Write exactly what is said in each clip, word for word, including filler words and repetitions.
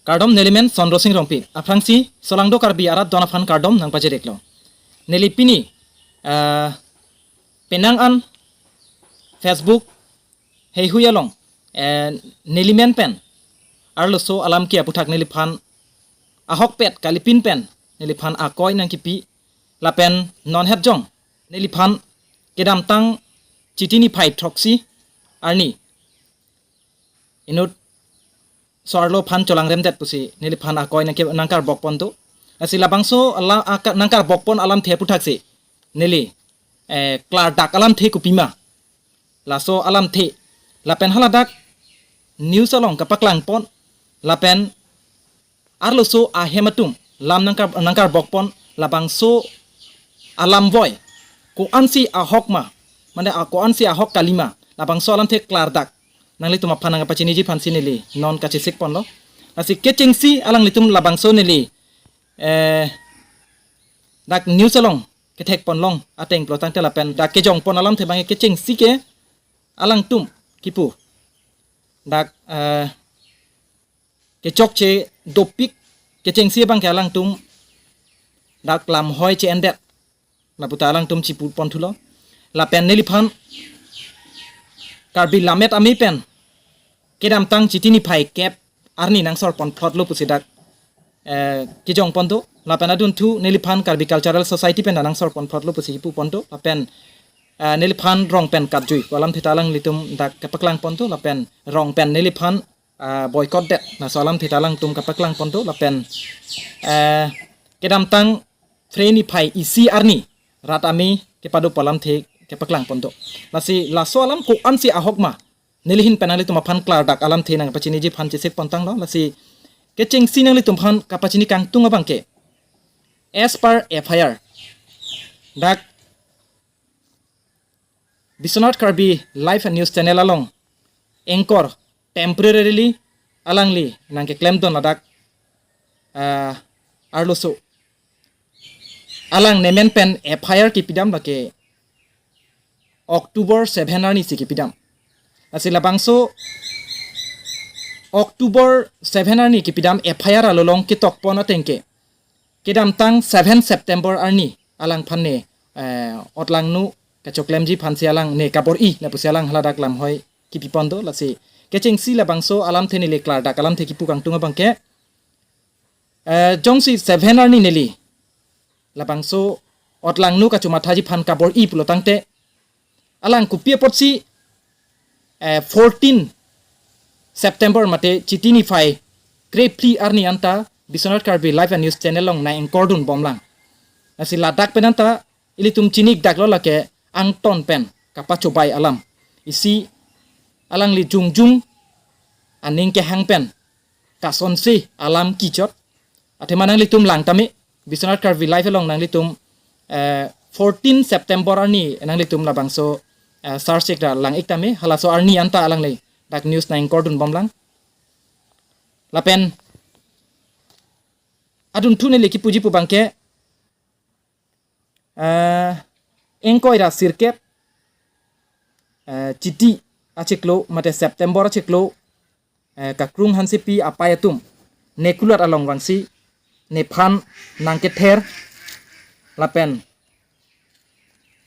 Kardom, nelimen Sondro Sing Rongpi. Aphrangsi Solangdo Karbi arat don aphan kardom nangpajir-iklo. Neli pini, eh, penang an Facebook heihui along, eh, nelimen pen arloso alam ke aputhak neliphan ahokpet kalipin pen neliphan akoi nangkipi lapen non het jong neliphan kedamtang Chiti niphai throksi arni inut so-arlo aphan cholangremdet pusi neliphan akoi nangke-, nangkarbok pon do. Lasi labangso ala-, aka-, nangkarbok pon alamthe aputhaksi neli, eh, klardak alamthe kopima, laso alamthe lapen haladak news along kapaklang pon lapen arloso ahem atum lam nangkar-, nangkarbok pon labangso alam voi ko-ansi ahok ma, mane a ko-ansi ahok kalima, labangso alamthe klardak nanglitum aphan nangkapachiniji aphansi neli non kachesik ponlo. Lasi kechengsi alanglitum labangso neli, eh, dak news along kethek ponlong ateng pulo tangte lapen dak kejong pon alamthe abang kechengsi ke alangtum kipu dak, eh, kechokche dopik kechengsi abang ke alangtum dak lamhoi che-endet laputa alangtum chipu pon thulo. Lapen neliphan Karbi Lammet Amei pen kedamtang Chiti niphai kep arni nangsor pon phlotlo pusi dak, eh, kejong pon do. Lapen adunthu neliphan Karbi Cultural Society pen nangsor pon phlotlo pusi kipu pon do. Lapen, eh, neliphan rong pen katjui ko alamthe ta alanglitum dak kepaklang pon do. Lapen rong pen neliphan, ah, boycott det, laso alamthe ta alangtum kepaklang pon do. Lapen, eh, kedamtang Phre niphai isi arni rat amei kepado pu alamthe kepaklang pon do. Lasi laso alam ko-ansi ahok ma, neli ahin pen nanglitum aphan klardak alamthe nangpachiniji aphan chesik pon tanglo. Lasi kechengsi nanglitum aphan kapachini kangtung abang ke, as per F I R, dak Biswanath Karbi Live and News Channel along anchor temporarily alangli nangkeklem don ladak, ah, arloso alang nemen pen F I R kepidam lake October seven arni si kepidam. Lasi labangso October seven arni kepidam F I R along ketok pon ateng ke kedamtang seven September arni alangphan ne, eh, otlangno kachoklemji aphansi alang ne kabor-i lapusi alang haladak lamhoi kipi pon do. Lasi kechengsi labangso alamthe neli klardak alamthe kipu kangtung abang ke, eh, jongsi seven arni neli labangso otlangno kachomathaji aphan kabor-i pulo tangte alang kopi apotsi, eh, fourteen September mate Chiti niphai krephli arni anta Biswanath Karbi Live and News Channel along nang-anchor dun bomlang. Lasi ladak pen anta ilitum chinik daklo lake angton pen kapachobai alam. Isi alangli jongjung aning kehang pen kasonsi alam kichot. Athema nanglitum lang tame, Biswanath Karbi Live along nanglitum, eh, fourteen September arni nanglitum labangso, eh, search ik ra lang ik tame, halaso arni anta alangle dak news nang-anchor dun bomlang. Lapen adunthu neli kipuji pu abang ke, eh, ingkoi ra sirkep, eh, Chiti achiklo mate September achiklo, eh, Kakrung Hansepi apei atum ne kulat along vangsi nephan nangkether lapen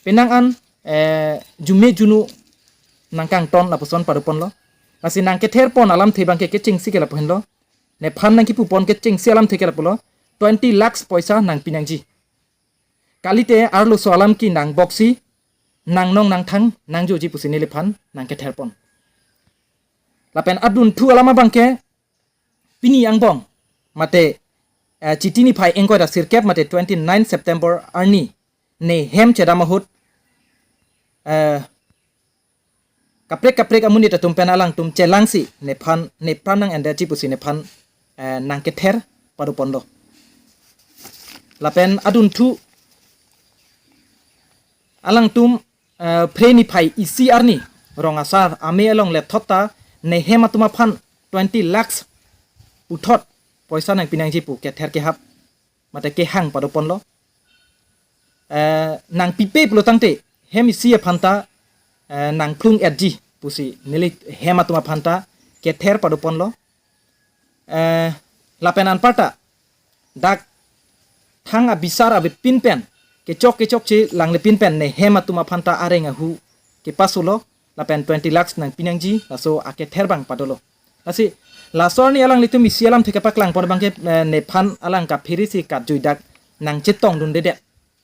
penang an, eh, jume junu nangkangton lapuson pado ponlo. Lasi nangkether pon alamthe abang ke kechengsi ke lapu henlo. Nephan nangkipu pon kechengsi alamthe ke lapulo, twenty lakhs poisa nangpi nangji. Kalite arloso alam ke nangboksi, nangnong nangthang nangjoji pusi neliphan nangkether pon. Lapen adunthu alam abang ke pini angbong mate, eh, Chiti niphai ingkoi ra sirkep mate twenty nine September arni ne hem chedam ahut, eh, kaprek kaprek amonit atum pen alangtum chelangsi nephan nepran nang-endetji pusi nephan, eh, nangkether pado ponlo. Lapen adunthu alangtum, eh, Phre niphai isi arni rong asar amei along lethot ta ne hem atum aphan twenty lakhs puthot poisa nangpi nangji pu kether kehap mate kehang pado ponlo. Eh, nangpipe pulo tangte hem isi aphan ta, eh, nangphlung-etji pusi neli hem atum aphan ta kether pado ponlo. Eh, Lapen anparta dak thang abisar avepin pen, kechok kechokche langle pin pen ne hem atum aphan ta areng ahu kepasulo, lapen twenty lakhs nangpi nangji, laso akether abang padolo. Lasi laso arni alanglitum isi alamthe kepaklang pon abangke, eh, nephan alang kaphere si katjui dak nangchetongdundedet.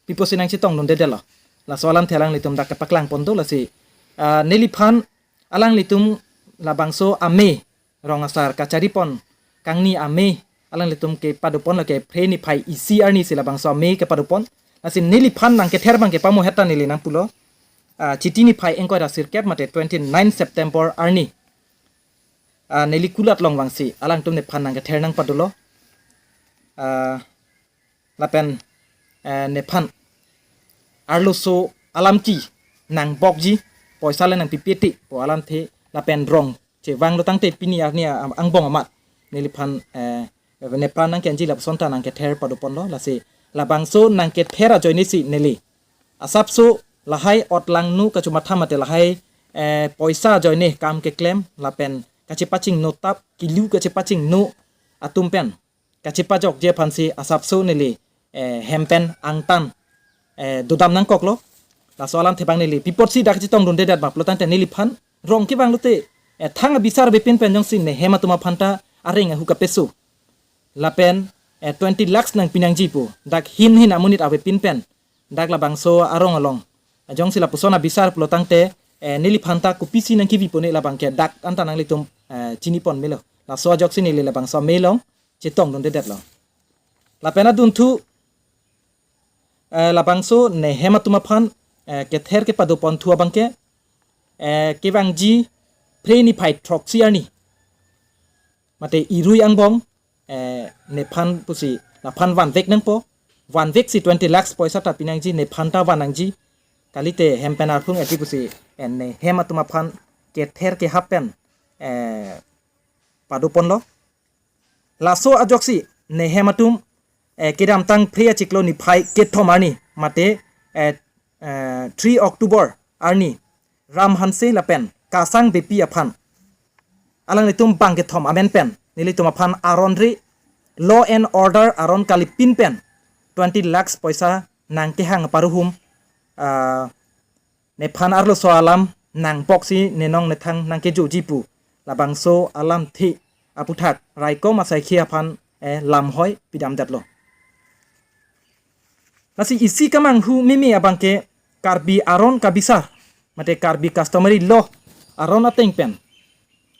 Pi apotsi nangchetongdundedetlo? Laso alamthe alanglitum dak kepaklang pon do. Lasi, ah, neliphan alanglitum labangso amei, rong asar kachari pon kangni amei alanglitum kepado ponlo, ke Phre niphai isi arni si labangso amei kepado pon. Lasi neliphan nangkether abangke pamohet ta neli nangpulo. Ah, Chiti niphai ingkoi ra sirkep mate twenty-nine September arni, ah, neli kulat along vangsi alangtum nephan nangkether nangpadolo. Ah, lapen, eh, nephan arloso alam ke nangbokji, poisa le nangpipe ti pu alamthe lapen rong chevanglo tangte pini arni a-, angbong amat neliphan, eh, nephan nangkenji lapuson ta nangkether pado ponlo. Lasi labangso nangkether ajoine si neli asapso lahai otlangno kachomatha mate lahai, eh, poisa ajoine kam keklem lapen kachepachingno tap kilu kachepachingno atum pen kachepajokji aphansi asapso neli, eh, hem pen angtan, eh, dodam nangkoklo. Laso alamthe abang neli pi apotsi dak chetongdundedet ma pulo tangte neliphan rong kevanglote, eh, thang abisar avepin pen jongsi ne hem atum aphan ta areng ahu kapeso, lapen, eh, twenty lakhs nangpi nangji pu dak hin hin amonit avepin pen dak labangso arong along jongsi lapuson abisar pulo tangte, eh, neliphan ta kopisi nangkevi pone labangke dak anta nanglitum, eh, chini pon melo. Laso ajoksi neli labangso amei along chetongdundedetlo. Lapen adunthu, eh, labangso ne hem atum aphan, eh, kether kepado ponthu abangke, eh, kevangji Phre niphai throksi arni mate irui angbong, eh, nephan pusi laphan vanvek nangpo. Vanvek si twenty lakhs poisa ta pinangji, nephan ta van nangji. Kalite hem pen arphung eti pusi, eh, ne hem atum aphan kether kehap pen, eh, pado ponlo. Laso ajoksi ne hem atum, eh, kedamtang Phre achiklo niphai kethom arni mate, eh, eh, three October arni Ram Hanse lapen Kasang Beypi aphan alanglitum bang kethom amen pen nelitum aphan aron re, law and order aron kalipin pen twenty lakhs poisa nangkehang paruhum, ah, nephan arloso alam nangboksi nenong nethang nangkejoji pu labangso alamthe aputhak raikom asaikhi aphan, eh, lamhoi pidamdetlo. Lasi isi kemanghu meme abangke Karbi aron kabisar mate Karbi customary law aron ateng pen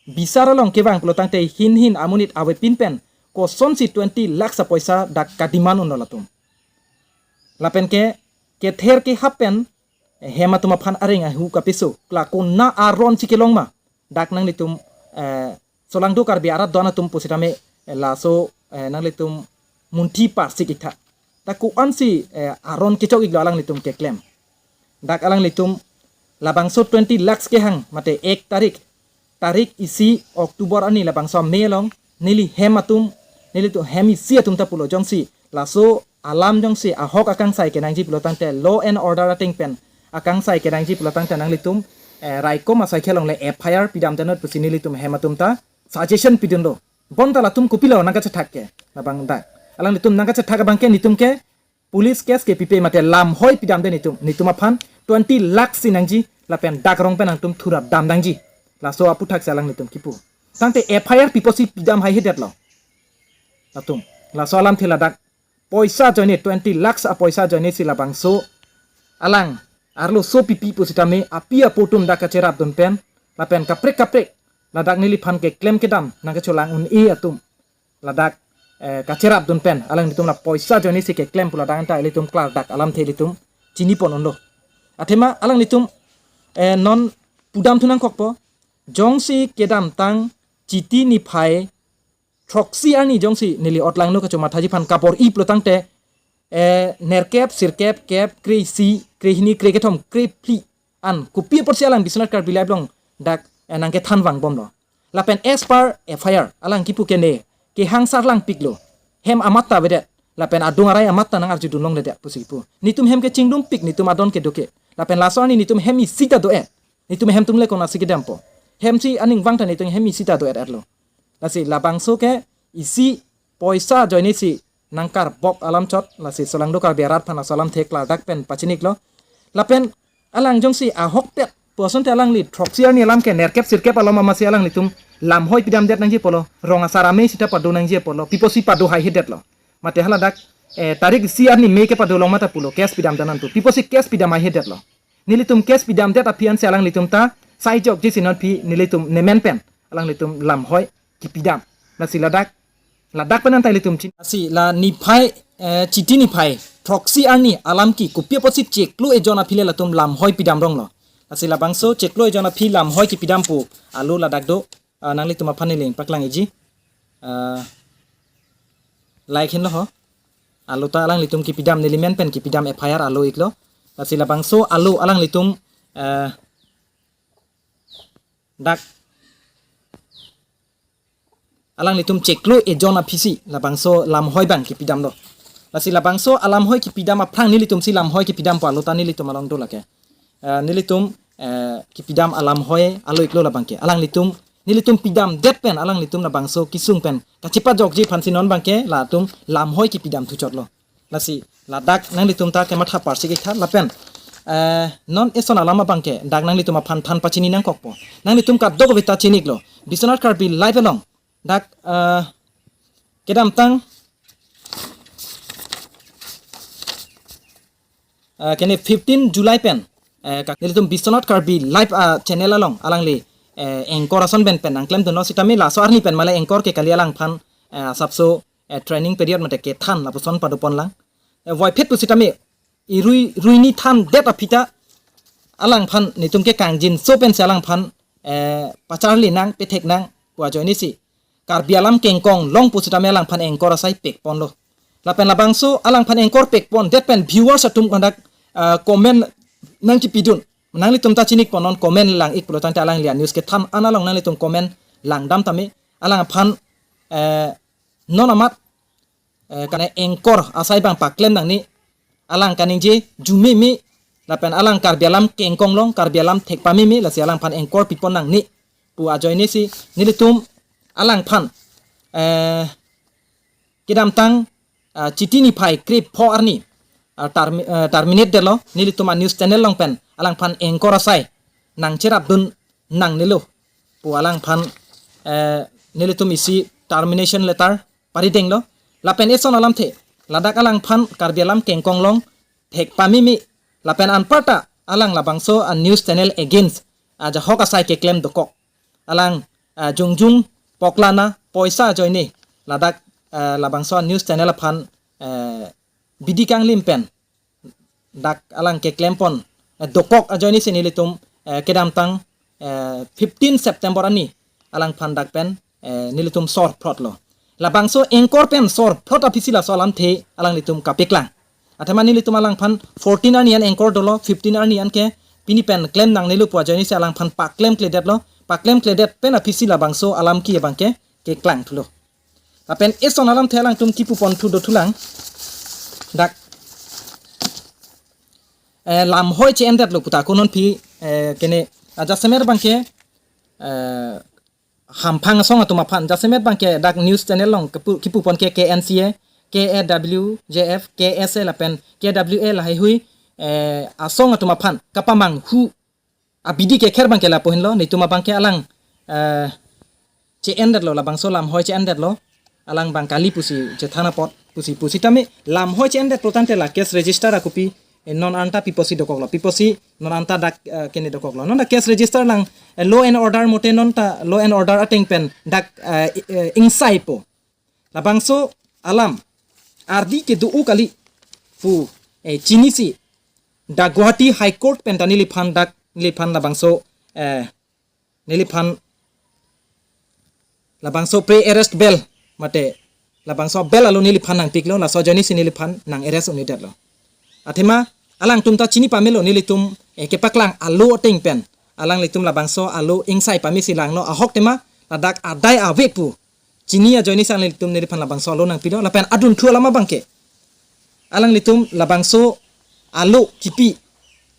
bisar along kevang pulo tangte hin hin amonit avepin pen kosonsi twenty lakhs apoisa dak kademand unlo latum. Lapen ke kether kehap pen hem atum aphan areng ahu kapeso, la kona aron si kelong ma, dak nanglitum, eh, solangdo Karbi arat don atum pusitame, eh, laso, eh, nanglitum munthi parsik iktha. Dak ko-ansi, eh, aron kechok-iklo alanglitum keklem. Dak alanglitum labangso twenty lakhs kehang mate ek tarik, tarik isi October arni labangso amei along neli hem atum, nelitum hem isi atum ta pulo jongsi laso alam jongsi ahok akangsai kenangji pulo tangte, law and order ateng pen akangsai kenangji pulo tangte nanglitum, eh, raikom asaikhi along le F I R pidamdunnon pusi nelitum hem atum ta suggestion pidunlo. Bonta latum kopilo nangkachethak ke? Labang dak alanglitum nangkachethak abangke netum ke police case kepipe mate lamhoi pidamde netum. Netum aphan twenty lakhs si nangji lapen dak rong pen nangtum thurap dam nangji. Laso aputhak si alanglitum kipu. Tangte F I R pi apotsi pidam haihedetlo? Latum. Laso alamthe ladak poisa ajoine, twenty lakhs apoisa ajoine si labangso alang arloso pipi pusitame api apo atum dak kacherapdun pen lapen kaprek kaprek ladak neliphan keklem kedam nangkacholang un-e atum ladak, eh, kacherapdun pen alanglitum la poisa ajoine si keklem pu ladak anta ilitum klardak alamthe ilitum chini pon unlo. Athema alanglitum, eh, non pudamthu nangkokpo, jongsi kedamtang Chiti niphai throksi arni jongsi neli otlangno kachomathaji aphan kabor-i pulo tangte, eh, nerkep, sirkep, kep, kre-isi, krehini, krekethom, krephli an kopi apotsi alang Biswanath Karbi Live along dak, eh, nangkethan vangbomlo. Lapen as per F I R alang kipu ke ne kehang sarlangpiklo, hem amat ta avedet lapen adung arai amat ta nangarjudun longledet pusi kipu. Netum hem kechingdumpik, netum adon kedo ke. Lapen laso arni netum hem isi ta do-et. Netum hem atum le konatsi kedampo? Hem si aning vang ta netum hem isi ta do-et-etlo. Lasi labangso ke isi poisa ajoinesi nangkarbok alam chot, lasi solangdo Karbi arat aphan laso alamthe klardak pen pachiniklo. Lapen alang jongsi ahokpet pu asonte alangli throksi arni alam ke nerkep sirkep alom amatsi alanglitum lamhoi pidamdet nangji apotlo, rong asar amei sita pado nangji apotlo, pi apotsi pado haihedetlo. Mate haladak, eh, tarik isi arni May kepado long mata pulo, case pidamdet nangji pu. Pi apotsi case pidam haihedetlo? Nelitum case pidamdet aphi ansi alanglitum ta saijokji, si non aphi nelitum nemen pen alanglitum lamhoi kipidam. Lasi ladak, ladak pen anta ilitum chin. Lasi la niphai, eh, Chiti niphai throksi arni alam ke kopi apotsi chiklo ejon aphi le latum lamhoi pidam ronglo. Lasi labangso chiklo ejon aphi lamhoi kipidam pu alo ladak do, ah, nanglitum aphan neli nangpaklang-ikji. Ah, like henlo ho. Alo ta alanglitum kipidam, neli men pen kipidam F I R alo iklo. Lasi labangso alo alanglitum, eh, dak alanglitum chiklo ejon aphisi labangso lamhoi abang kipidamlo. Lasi labangso alamhoi kipidam aphrang nelitumsi lamhoi kipidam pu alo ta nelitum along do lake. Eh, nelitum, eh, kipidam alamhoi alo iklo labangke. Alanglitum, nelitum pidamdet pen alanglitum labangso kesung pen kachepajokji aphansi non abangke latum lamhoi kipidam thuchotlo. Lasi ladak nanglitum ta kematha parsik-iktha lapen, eh, non eson alam abangke dak nanglitum aphan than pachini nangkokpo. Nanglitum kadokave ta chiniklo, Biswanath Karbi Live along dak, eh, kedamtang, eh, kene fifteen July pen, eh, ka-, nelitum Biswanath Karbi Live, ah, channel along alangli, eh, anchor ason pen pen nangklemdunlo, sitame laso arni pen male anchor ke kali, alangphan, eh, asapso, eh, training period mate kethan lapuson padoponlang. Eh, voiphit pusitame irui, ruini thandet aphi ta alangphan netum ke kangjinso pensi alangphan, eh, pacharli nang, pethek nang pu ajoinesi Karbi alam kengkong long pusitame alangphan anchor asai pekponlo. Lapen labangso alangphan anchor pekpondet pen viewers atum kandak, eh, comment nangkipidun. Nanglitum ta chinikpo, non comment lang-ik pulo tangte alangli a-news kethan an along nanglitum comment langdam tame. Alangphan, eh, non amat, eh, kane anchor asai abang paklem nangne, alang kaningje jumeme lapen alang Karbi alam kengkong long, Karbi alam thekpameme, lasi alangphan anchor pipon nangne pu ajoinesi nelitum alangphan, eh, kedamtang, ah, Chiti niphai krepho arni, ah, termi-, ah, terminate detlo, nelitum a-news channel along pen alangphan anchor asai nangcherapdun nangnelo pu alangphan, eh, nelitum isi termination letter paridenglo. Lapen eson alamthe, ladak alangphan Karbi alam kengkong long thekpameme, lapen anparta alang labangso a-news channel against ajahok asai keklem dokok. Alang, ah, jongjung poklana poisa ajoine ladak, ah, labangso a-news channel aphan, eh, bidi kanglim pen dak alang keklempon, eh, dokok ajoinesi nelitum, eh, kedamtang, eh, fifteen September arni alangphan dak pen, eh, nelitum sorphlotlo. Labangso anchor pen sorphlot aphisi laso alamthe alanglitum kapeklang. Athema nelitum alangphan fourteen arni an anchor dolo, fifteen arni an ke pini pen klem nangnelo pu ajoinesi alangphan paklemkledetlo. Paklemkledet pen aphisi labangso alam ke abangke keklang thulo. Lapen eson alamthe alangtum kipuponthu dothulang. Dak, eh, lamhoi che-endetlo puta ko non aphi, eh, kene ajasemet abangke, eh, hamphang asong atum aphan, jasemet abangke dak news channel along kipu, kipupon ke K N C A, K A W J F, K S A lapen K W A lahaihui, eh, asong atum aphan kapamanghu abidi kekher abangke lapu henlo, netum abangke alang, eh, che-endetlo, labangso lamhoi che-endetlo, alang bang kali pusi chethan apot pusi pusitame lamhoi che-endet pu tangte la case register akopi, eh, non anta pi apotsi dokoklo, pi apotsi non anta dak, eh, kene dokoklo. Non dak case register lang, eh, law and order mote non ta law and order ateng pen dak, eh, eh, ingsaipo. Labangso alam ardi kedo-o kali pu, eh, chinisi dak Guwahati High Court pen ta neliphan dak, neliphan labangso, eh, neliphan labangso pre-arrest bail mate labangso bail alo neliphan nangpiklo, laso ajoinesi neliphan nang-arrest un-edetlo. Athema alangtum ta chini pamelo, nelitum, eh, kepaklang alo ateng pen alanglitum labangso alo ingsai pamesi langno, ahok tema ladak adai ave pu chini ajoinesi alanglitum neliphan labangso alo nangpilo. Lapen adunthu alam abangke alanglitum labangso alo kipi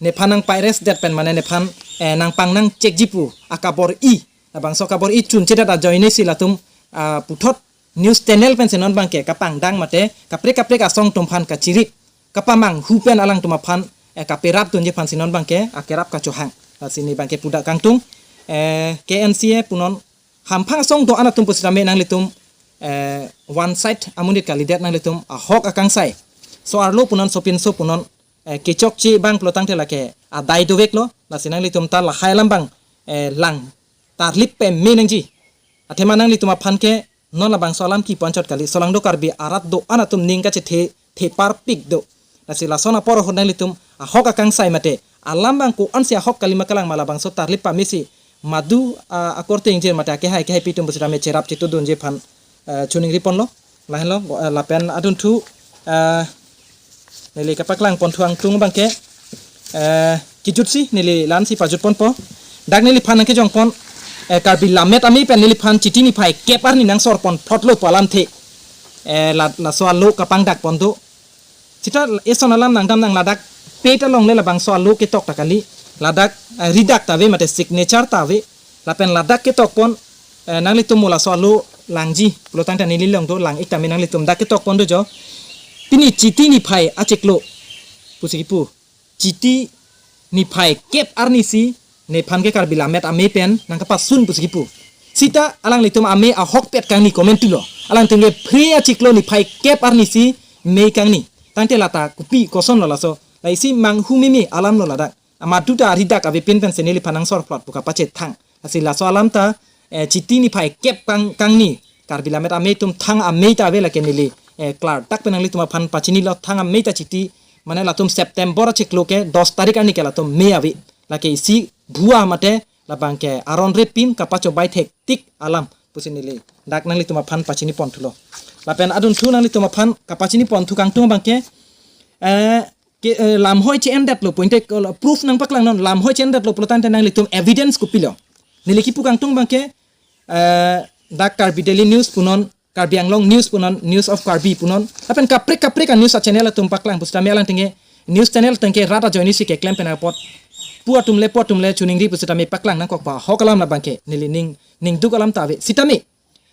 nephan nangpa-arrest det pen mane nephan, eh, nangpang nangchekji pu akabor-i, labangso akabor-i chunchedet ajoinesi latum, ah, puthot news channel pensi non abangke kapangdang mate kaprek kaprek asong atum aphan kachirip kapamanghu pen alangtum aphan, eh, kaperap dunji aphansi non abangke akerap kachohang. Lasi ne abangke pu dak kangtung, eh, K N C A punon hamphang asong do-an atum pusitame nanglitum, eh, one side amonit kalidet, nanglitum ahok akangsai, so-arlo punon sopinso punon, eh, kechokche abang pulotangte lake adai doveklo. Lasi nanglitum ta lahai alam abang, eh, lang tarlip peme nangji. Athema nanglitum aphan ke non labangso alam kepu anchot kali, solangdo Karbi arat do-an atum ning kachethe theparpik do. Lasi lason apor ahut nanglitum ahok akangsai mate alam abang ko-ansi ahok kalima kalang ma labangso tarlip pamesi madu, ah, akorte ingjir mate akehai kehaipi atum pusitame cherap chitu dunji aphan, eh, choningri ponlo. Lahenlo, eh, lapen adunthu, eh, neli kapaklang ponthu kangtung abangke, eh, kejutsi neli la-ansi pajut ponpo. Dak neliphan nangkejong pon, eh, Karbi Lammet Amei pen neliphan Chiti niphai kep arni nangsor pon phlotlo pu alamthe, eh, la, laso alo kapangdak pon do. Sita eson alam nangdamnang, ladak peta longle labangso alo ketok ta kali, ladak, eh, ridak ta ave mate signature ta ave. Lapen ladak ketok pon, eh, nanglitum mo laso alo langji pulotangte neli along do, lang-ik tame nanglitum, dak ketok pon do jo. Pini Chiti niphai achiklo pusi kipu. Chiti niphai kep arnisi nephan ke Karbi Lammet Amei pen nangkapasun pusi kipu. Sita alanglitum amei ahokpet kangni komentulo. Alangtum ke phre achiklo niphai kep arnisi mei kangni. Tangte lata kopi kosonlo laso? La isi manghu mimi alamlo ladak. Amat duta ridak avepin pensi neliphan nangsor phlot pu kapachethang. Lasi laso alam ta, eh, Chiti niphai kep kang, kangni Karbi Lammet Amei atum thang amei ta ave, lake neli, eh, klardak pen nanglitum aphan pachinilo, thang amei ta Chiti, mane latum September achiklo ke dos tarik arni ke latum mei ave. Lake isi bhua mate labangke aron repin kapachobai thektik alam pusi neli dak nanglitum aphan pachini ponthulo. Lapen adunthu nanglitum aphan kapachini ponthu kangtung abangke, eh, ke, eh, lamhoi che-endetlo pu, inte kol-, proof nangpaklangnon, lamhoi che-endetlo pulotangte nanglitum evidence kopilo? Neli kipu kangtung abangke, eh, dak Karbi Daily News punon, Karbi Anglong News punon, News of Karbi punon, lapen kaprek kaprek a-news a-channel atum paklang pusitame alangtum ke news channel atum ke rat ajoinesi keklem pen apot pu atum le pu atum le choningri pusitame paklang nangkokpo, ahok alam labangke neli ning, ningduk alam ta ave. Sitame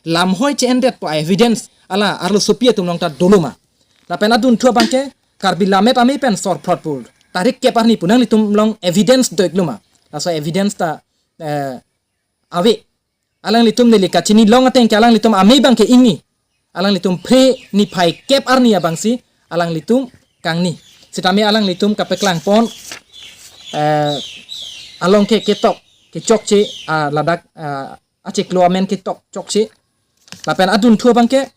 lamhoi che-endet pu a-evidence ala arlosopi atum along ta dolo ma? Lapen adunthu abangke Karbi Lammet Amei pen sor phlot pu tarik kep arni pu nanglitum along evidence do-iklo ma? Laso evidence ta, eh, ave. Alanglitum neli kachini long ateng ke alanglitum amei abangke ingni. Alanglitum phre niphai kep arni abangsi alanglitum kangni. Sitame alanglitum kapaklang pon, eh, along ke ketok kechokche, ah, ladak, ah, achiklo amen ketok chokche. Lapen adunthu abangke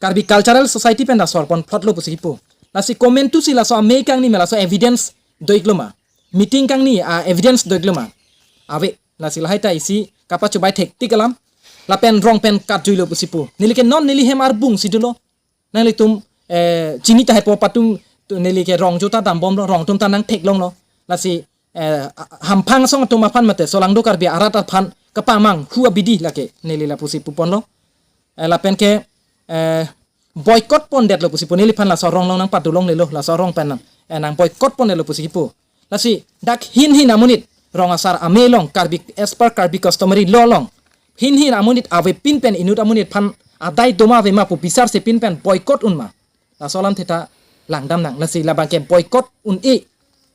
Karbi Cultural Society pen ta sor pon phlotlo pusi kipu. Lasi komentusi laso amei kangni me laso evidence do-iklo ma? Meeting kangni a-evidence do-iklo ma? Ave. Lasi lahai ta isi kapachobai thektik alam. Lapen rong pen katjuilo pusi pu. Neli ke non neli hem arbungsi dolo. Nanglitum, eh, chini tahai po patum tu neli ke rong jota dambomlo, rong atum ta nangtheklonglo. Lasi, eh, a-, hamphang asong atum aphan mate solangdo Karbi arat aphan kapamanghu abidi lake neli lapusi puponlo. Eh, lapen ke, eh, boycott pondetlo pusi pu, neliphan laso rong along nangpadolonglelo, laso rong pen nang, eh, nang boycott pondetlo pusi kipu. Lasi dak hin hin amonit rong asar amei along Karbi, as per Karbi customary law along, hin hin amonit avepin pen inut amonit aphan adai doma ave ma pu bisarsi pin pen boycott un ma? Laso alamthe ta langdamnang. Lasi labangke boycott un-e,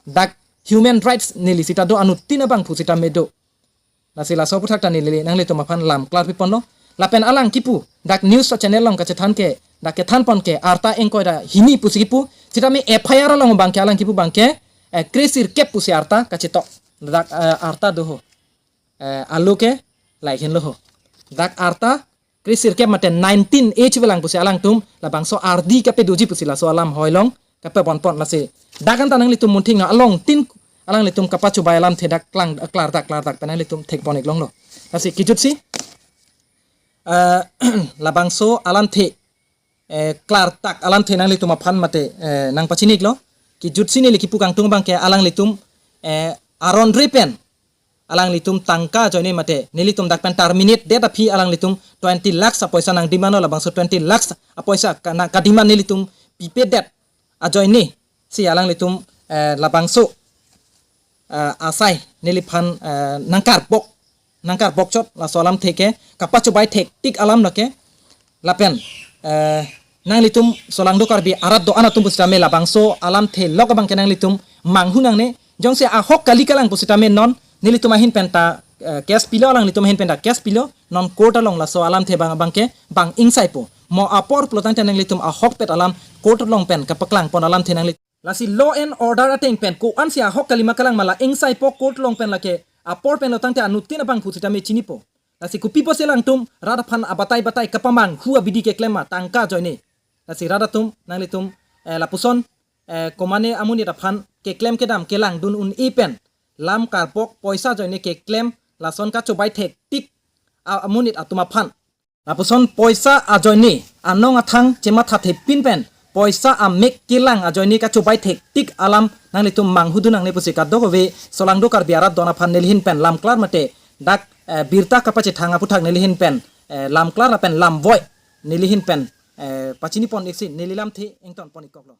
dak human rights neli sita do, anuttin abangphu sitame do. Lasi laso aputhak ta neli nanglitum aphan lam klarpi ponlo. Lapen alang kipu dak news a-channel along kachethan ke, dak kethan pon ke arta ingkoi ra hini pusi kipu. Sitame F I R along abangke alang kipu abangke, eh, kresirkep pusi arta kachetok. Dak, eh, arta do ho. Eh, alo ke lahenlo ho. Dak arta kresirkep mate nineteen age velang pusi alangtum labangso ardi kapedoji pusi laso alam hoi along kapepon pon. Lasi dak an ta nanglitum munthing na along tin alanglitum kapachobai alamthe dak klang, klardak klardak pen nanglitum thekpon-iklonglo. Lasi kejutsi, eh, labangso alamthe, eh, klardak alamthe nanglitum aphan mate, eh, nangpachini-iklo. Kejutsi neli kipu kangtung abangke alanglitum, eh, aron re pen alanglitum tangka ajoine mate nelitum dak pen terminate det aphi alanglitum twenty lakhs apoisa nangdemandlo, labangso twenty lakhs apoisa ka, na, kademand nelitum pipedet ajoinesi alanglitum, eh, labangso, eh, asai neliphan, eh, nangkarbok, nangkarbokchot. Laso alamthe ke kapachobai thektik alam lake. Lapen eh, nanglitum solangdo Karbi arat do-an atum pusitame labangso alamthe lok abangke nanglitum manghu nangne. Jongsi ahok kali kalang pusitame non nelitum ahin penta eh, case pilo, alanglitum ahin penta case pilo, non court along laso alamthe abang abangke bang ingsaipo. Mo apor pulotangte nanglitum ahokpet alam court along pen kapaklangpon alamthe nangli. Lasi law and order ateng pen ko-ansi ahok kalima kalang ma la ingsaipo, court along pen lake apor pen lotangte anuttin abang pusitame chinipo. Lasi kopi pusi alangtum rat aphan abatai batai kapamanghu abidi keklem ma tangka ajoine. Lasi rat atum nanglitum eh, lapuson eh, komane amonit aphan keklem kedam kelangdun un-e pen lam karpok poisa ajoine keklem lason kachobai thektik a- amonit atum aphan. Lapuson poisa ajoine anong athang chemathathepin pen poisa amek kelang ajoine kachobai thektik alam nanglitum manghudun nangne pusi kadokave solangdo Karbi arat do-an aphan nelihin pen lamklar mate dak eh, birta kapachethang aputhak nelihin pen eh, lamklar lapen lamvoi nelihin pen eh, pachinipon iksi neli lamthe ingtonpon ikkoklo.